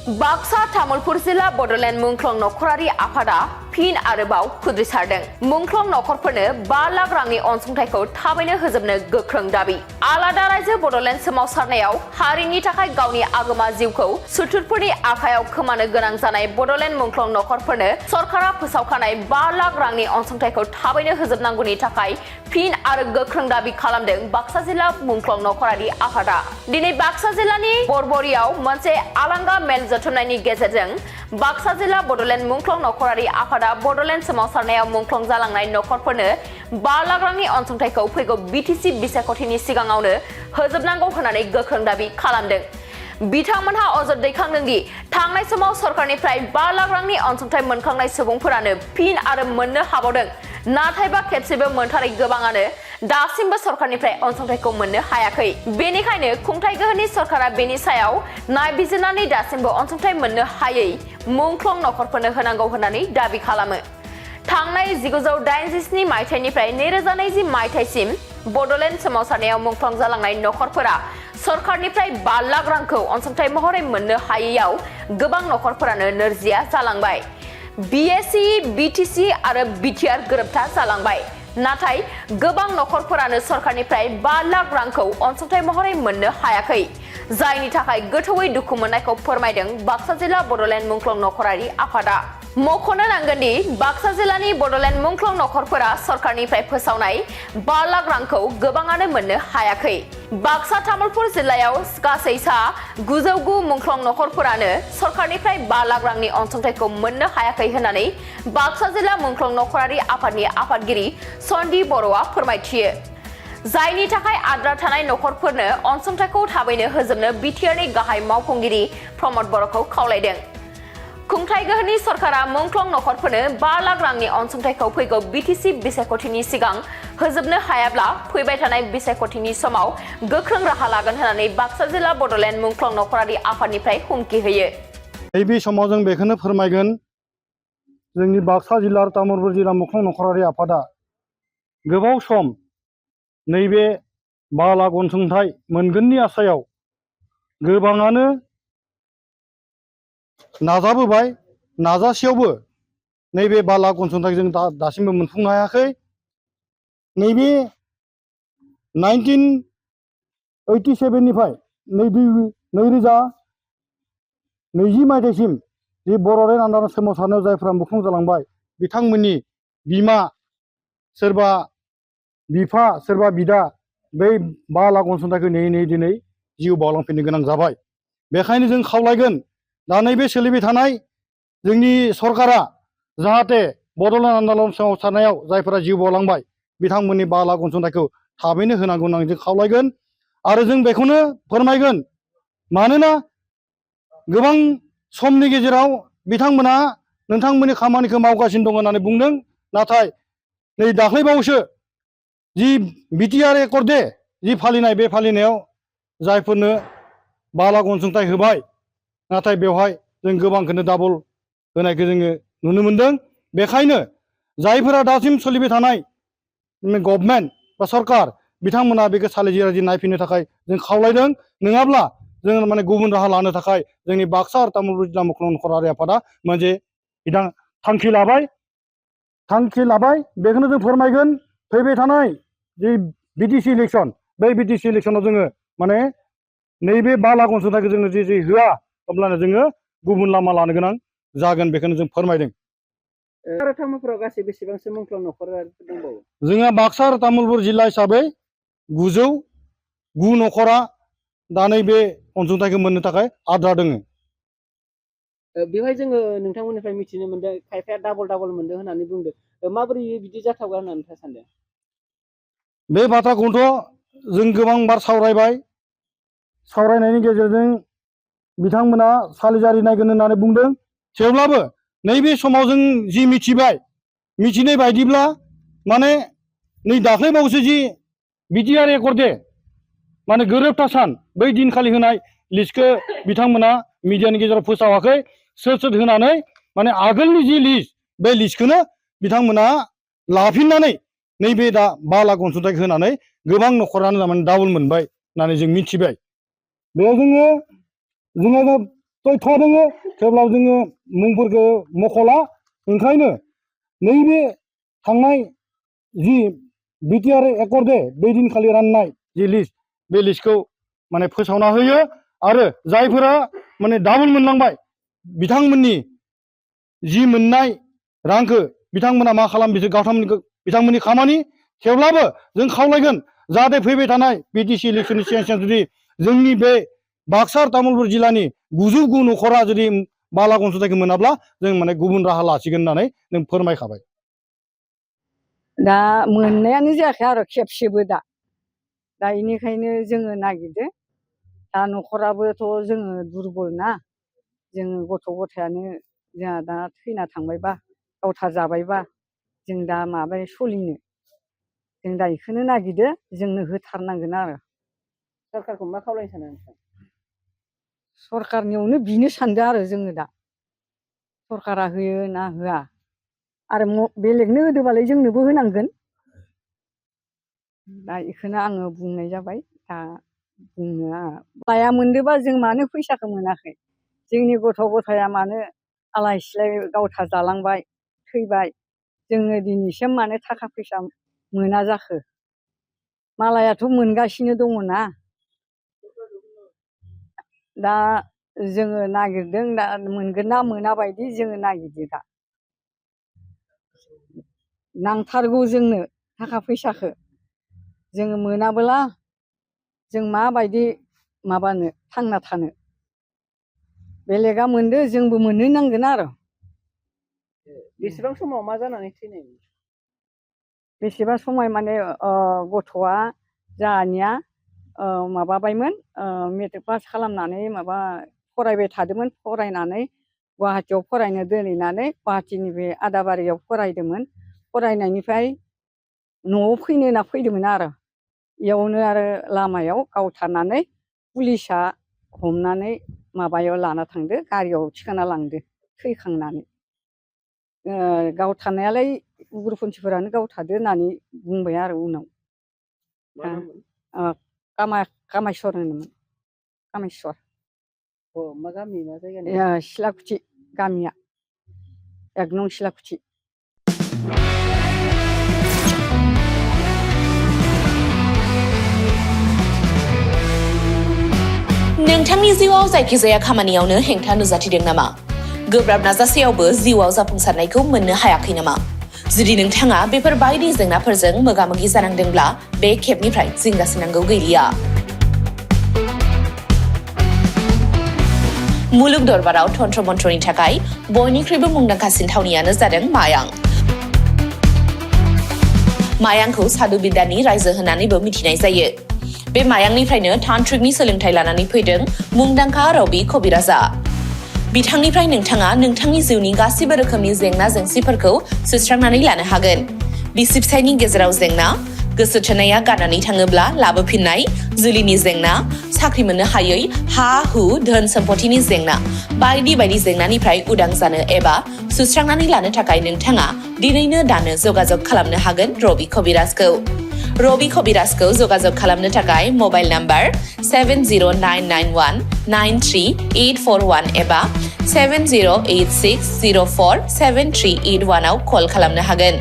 बाक्सा तामुलपुर जिल्ला बड'लेण्ड मुंख्लं नख'रारि आफादा फिन आरोबाव खुद्रिसारदों। मुंख्लं नख'रफोरनो 5 लाख रांनि अनसुंथाइखौ थाबैनो होजोबनो गोख्रों दाबि। आलादा रायजो बड'लेण्ड सोमावसारनायाव हारिनि थाखाय गावनि आगोमा जिउखौ सुथुरफोरनि आखायाव खोमानो गोनां जानाय बड'लेण्ड मुंख्लं नख'रफोरनो सरकारा फोसावखानाय 5 लाख रांनि अनसुंथाइखौ थाबैनो होजोबनांगौनि थाखाय फिन आरो गोख्रों दाबि खालामदों बाक्सा जिल्ला मुंख्लं नख'रारि आफादा। दिनै बाक्सा जिल्लानि बरबरियाव मोनसे आलांगा मेल जथुमनायनि गेजेरजों बाक्सा जिल्ला बड'लेण्ड मुंख्लं नख'रारि आफादा बड'लेण्ड सोमावसारनायाव मुंख्लं जालांनाय नख'रफोरनो 5 लाख रांनि अनसुंथाइखौ फैगौ बिटिसि बिसायख'थिनि सिगाङावनो होजोबनांगौ होननानै गोख्रों दाबि खालामदों। बिथांमोनहा अजद दैखांदों दि थांनाय समाव सरकारनिफ्राय 5 लाख रांनि अनसुंथाइ मोनखांनाय सुबुंफोरानो फिन आरो मोननो हाबावदों, नाथायबा खेबसेबो मोनथारै गोबाङानो दासिमबो सरकारनिफ्राय अनसुंथाइखौ मोननो हायाखै। बेनिखायनो खुंथाय गोहोनि सरकारा बेनि सायाव नायबिजिरनानै दासिमबो अनसुंथाइ मोननो हायै मुंख्लं नख'रफोरनो होनांगौ होननानै दाबि खालामो। थांनाय 1987 मायथाइनिफ्राय 2020 मायथाइसिम बड'लेण्ड सोमावसारनायाव मुंख्लं जालांनाय नख'रफोरा सरकारनिफ्राय 5 लाख रांखौ अनसुंथाइ महरै मोननो हायैयाव गोबां नख'रफोरानो नोरजिया जालांबाय। बिएसि, बिटिसि आरो बिटिआर गोरोबथा जालांबाय। नाथाय गोबां नख'रफोरानो सरकारनिफ्राय 5 लाख रांखौ अनसुंथाइ महरै मोननो हायाखै, जायनि थाखाय गोथौयै दुखु मोननायखौ फोरमायदों बाक्सा जिल्ला बड'लेण्ड मुंख्लं नख'रारि आफादा। मख'नो नांगोन दि बाक्सा जिल्लानि बड'लेण्ड मुंख्लं नख'रफोरा सरकारनिफ्राय फोसावनाय 5 लाख रांखौ गोबाङानो मोननो हायाखै। बाक्सा तामुलपुर जिल्लायाव गासै सा 909 मुंख्लं नख'रफोरानो सरकारनिफ्राय 5 लाख रांनि अनसुंथाइखौ मोननो हायाखै होननानै बाक्सा जिल्ला मुंख्लं नख'रारि आफादनि आफादगिरि सन्दीप बर'आ फोरमायथियो। जायनि थाखाय आद्रा थानाय नख'रफोरनो अनसुंथाइखौ थाबैनो होजोबनो बिटिआरनि गाहाय मावफुंगिरि प्रमद बर'खौ खावलायदों। खुंथाय गोहोनि सरकारा मुंख्लं नख'रफोरनो 5 लाख रांनि अनसुंथाइखौ फैगौ बिटिसि बिसायख'थिनि सिगां होजोबनो हायाब्ला फैबाय थानाय बिसायख'थिनि समाव गोख्रों राहा लागोन होननानै बाक्सा जिल्ला बड'लेण्ड मुंख्लं नख'रारि आफादनिफ्राय हुमखि होयो। नैबे समाव जों बेखौनो फोरमायगोन, जोंनि बाक्सा जिल्ला तामुलपुर जिल्ला मुंख्लं नख'रारि आफादा गोबाव सम नैबे 5 लाख अनसुंथाइ मोनगोननि आसायाव गोबाङानो नाजाबोबाय, नाजासेयावबो नैबे 5 लाख अनसुंथाइ जों दासिमबो मोनफुंनो हायाखै। नैबे 1987 निफ्राय 2020 मायथाइसिम जि बड'लेण्ड आन्दालन सोमावसारनायाव जायफ्रा मुंख्लं जालांबाय, बिथांमोननि बिमा, सोरबा बिफा, सोरबा बिदा बै 5 लाख अनसुंथाइखौ नेयै नेयै दिनै जिउ बावलांफिननो गोनां जाबाय। बेखायनो जों खावलायगोन, दा नैबे सोलिबाय थानाय जोंनि सरकारा जाहाथे बड'लेण्ड आन्दालन सोमावसारनायाव जायफोरा जिउ बावलांबाय बिथांमोननि 5 लाख अनसुंथाइखौ थाबैनो होनांगौ होननानै जों खावलायगोन। आरो जों बेखौनो फोरमायगोन, मानोना गोबां समनि गेजेराव बिथांमोना नोंथांमोननि खामानिखौ मावगासिनो दं होननानै बुंदों, नाथाय नै दाख्लैबावैसो जि बिटिआर एकर्ड दे जि फालिनाय, बे फालिनायाव जायफोरनो 5 लाख अनसुंथाइ होबाय, नाथाय बेवहाय जों गोबांखौनो डाबल होनायखौ जोङो नुनो मोनदों। बेखायनो जायफोरा दासिम सोलिबाय थानाय गभर्नमेन्ट बा सरकार बिथांमोना बेखौ सालिजिराजि नायफिननो थाखाय जों खावलायदों। नङाब्ला जों माने गुबुन राहा लानो थाखाय जोंनि बाक्सा आरो तामुलपुर जिल्ला मुंख्लं नख'रारि आफादा मोनसे थांखि लाबाय। बेखौनो जों फोरमायगोन, फैबाय थानाय जि बिटिसि इलेक्सन, बै बिटिसि इलेक्सनाव जोङो माने नैबे 5 लाख अनसुंथाइखौ जोङो जि होआ, अब्लानो जोङो गुबुन लामा लानो गोनां जागोन, बेखौनो जों फोरमायदों। आरो तामुलपुराव गासै बेसेबांसो मुंख्लं नख'र दंबावो? जोंहा बाक्सा आरो तामुलपुर जिल्ला हिसाबै 909 नख'रा दा नैबे अनसुंथाइखौ मोननो थाखाय आद्रा दोङो। बेवहाय जोङो नोंथांमोननिफ्राय मिथिनो मोनदों खायफाया डाबल मोनदों होननानै बुंदों। माबोरै बिदि जाथावगोन होननानै नोंथाङा सानदों? बे बाथ्राखौथ' जों गोबां बार सावरायबाय। सावरायनायनि गेजेरजों बिथांमोना सालिजारि नायगोन होननानै बुंदों। थेवब्लाबो नैबे समाव जों जि मिथिनाय बायदिब्ला माने नै दाख्लैबावैसो जि बिटिआर एकर्ड दे माने गोरोबथा सान, बै दिनखालि होनाय लिस्टखौ बिथांमोना मिडियानि गेजेराव फोसावाखै। सोर होनानै माने आगोलनि जि लिस्ट, बे लिस्टखौनो बिथांमोना लाफिननानै नैबे दा 5 लाख अनसुंथाइ होनानै गोबां नख'रानो माने डाबल मोनबाय होननानै जों मिथिबाय। बेयाव जोङो तथ्य दोङो थेवब्लाबो जोङो मुंफोरखौ मख'ला ओंखायनो नैबे थांनाय जि बिटिआर एकर्डे बे दिनखालि राननाय जि लिस्ट बे लिस्टखौ माने फोसावना होयो आरो जायफोरा माने डाबल मोनलांबाय बिथांमोननि जि मोननाय रांखौ बिथांमोना मा खालाम बिथांमोननि खामानि थेवब्लाबो जों खावलायगोन जाहाथे फैबाय थानाय बिटिसि इलेक्सननि सिगां सिगां जुदि जोंनि बे बाक्सा तामुलपुर जिल्लानि 99 नख'रा जुदि बाला अनसुंथाइखौ मोनाब्ला जों माने गुबुन राहा लासिगोन होननानै जों फोरमायखाबाय। दा मोननायानो जायाखै आरो खेबसेबो दा बेनिखायनो जोङो नागिरदो दा न'खराबोथ' जोङो दुरबल ना जोङो गथ' गथायानो जोंहा दा थैना थांबायबा गावथा जाबायबा जों दा माबाय सलिनो जों दा बेखौनो नागिरदो जोंनो होथारनांगोन आरो सरकारखौ मा खावलायनो सानो नोंथां? सरकारनियावनो बिनो सानदो आरो जोङो दा सरकारा होयो ना होआ आरो बेलेगनो होदोबालाय जोंनोबो होनांगोन दा बेखौनो आङो बुंनाय जाबाय दा बुंनो लाया मोनदोबा जों मानो फैसाखौ मोनाखै जोंनि गथ' गथाया मानो आलाय सिलाय गावथा जालांबाय थैबाय जोङो दिनैसिम मानो थाखा फैसा मोना जाखो मालायाथ' मोनगासिनो दङ ना दा जोङो नागिरदों दा मोनगोन ना मोना बायदि जोङो नागिरदों दा नांथारगौ जोंनो थाखा फैसाखौ जोङो मोनाबोला जों माबायदि माबानो थांना थानो बेलेगा मोनदो जोंबो मोननो नांगोन आरो बेसेबां समाव मा जानानै थैनाय बेसेबा समाय माने गथ'आ जोंहानिया माबाबायमोन मेट्रिक पास खालामनानै माबा फरायबाय थादोंमोन फरायनानै गुवाहाटियाव फरायनो दोनहैनानै गुवाहाटिनि बे आदाबारियाव फरायदोंमोन फरायनायनिफ्राय न'आव फैनो होनना फैदोंमोन आरो इयावनो आरो लामायाव गावथारनानै पुलिसा हमनानै माबायाव लाना थांदो गारियाव थिखांना लांदो थैखांनानै गावथारनायालाय उग्रपन्थिफोरानो गावथारदो होननानै बुंबाय आरो उनाव कामायस्वर होनोमोन कामेस्वर मा गामि मा जायगानि सिलाकुथि गामिया 1 नं सिलाकुथि नोंथांनि जिउआव जायखिजाया खामानियावनो हेंथा नुजाथिदों नामा? गोब्राब नाजासेयावबो जिउआव जाफुंसारनायखौ मोननो हायाखै नामा? जुदि नोंथाङा बेफोर बायदि जेंनाफोरजों मोगा-मोगि जानांदोंब्ला बे खेबनिफ्राय जिंगासिनांगौ गैलिया। मुलुग दरबाराव तन्त्र मन्त्रनि थाखाय बयनिख्रुइबो मुंदांखासिन थावनियानो जादों मायां। मायांखौ साधु बिद्यानि रायजो होननानैबो मिथिनाय जायो। बे मायांनिफ्रायनो तान्त्रिकनि सोलोंथाइ लानानै फैदों मुंदांखा रबि कबिराजा। बिथांनिफ्राय नोंथाङा नोंथांनि जिउनि गासिबो रोखोमनि जेंना जेंसिफोरखौ सुस्रांनानै लानो हागोन। बिसि फिसायनि गेजेराव जेंना, गोसो थोनाया गारनानै थाङोब्ला लाबोफिननाय, जुलिनि जेंना, साख्रि मोननो हायै, हा हु धोन सम्पथिनि जेंना बायदि बायदि जेंनानिफ्राय उदां जानो एबा सुस्रांनानै लानो थाखाय नोंथाङा दिनैनो दानो जगाजग खालामनो हागोन रबि कबिराजखौ। रबि कबिराजखौ जगाजग खालामनो थाखाय मबाइल नाम्बार 7099193841 एबा 7086047381 आव कल खालामनो हागोन।